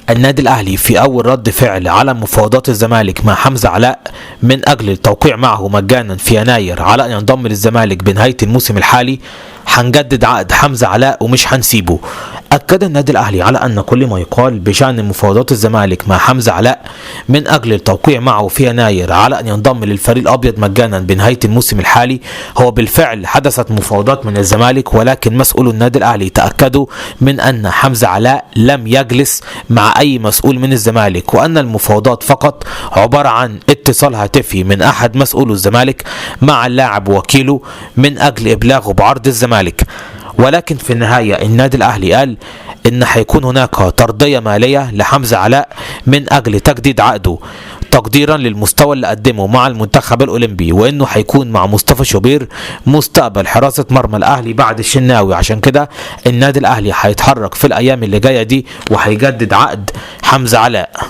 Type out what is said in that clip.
النادي الأهلي في أول رد فعل على مفاوضات الزمالك مع حمزة علاء من أجل التوقيع معه مجانا في يناير على أن ينضم للزمالك بنهاية الموسم الحالي. هنجدد عقد حمزة علاء ومش هنسيبه. أكد النادي الأهلي على أن كل ما يقال بشأن مفاوضات الزمالك مع حمزة علاء من أجل التوقيع معه في يناير على أن ينضم للفريق الأبيض مجانا بنهاية الموسم الحالي هو بالفعل حدثت مفاوضات من الزمالك، ولكن مسؤول النادي الأهلي تأكدوا من أن حمزة علاء لم يجلس مع أي مسؤول من الزمالك، وأن المفاوضات فقط عبارة عن اتصال هاتفي من أحد مسؤول الزمالك مع اللاعب وكيله من أجل إبلاغه بعرض الزمالك. ولكن في النهاية النادي الأهلي قال إن هيكون هناك ترضية مالية لحمزة علاء من أجل تجديد عقده تقديرا للمستوى اللي قدمه مع المنتخب الأولمبي، وإنه هيكون مع مصطفى شوبير مستقبل حراسة مرمى الأهلي بعد الشناوي. عشان كده النادي الأهلي هيتحرك في الأيام اللي جاية دي وهيجدد عقد حمزة علاء.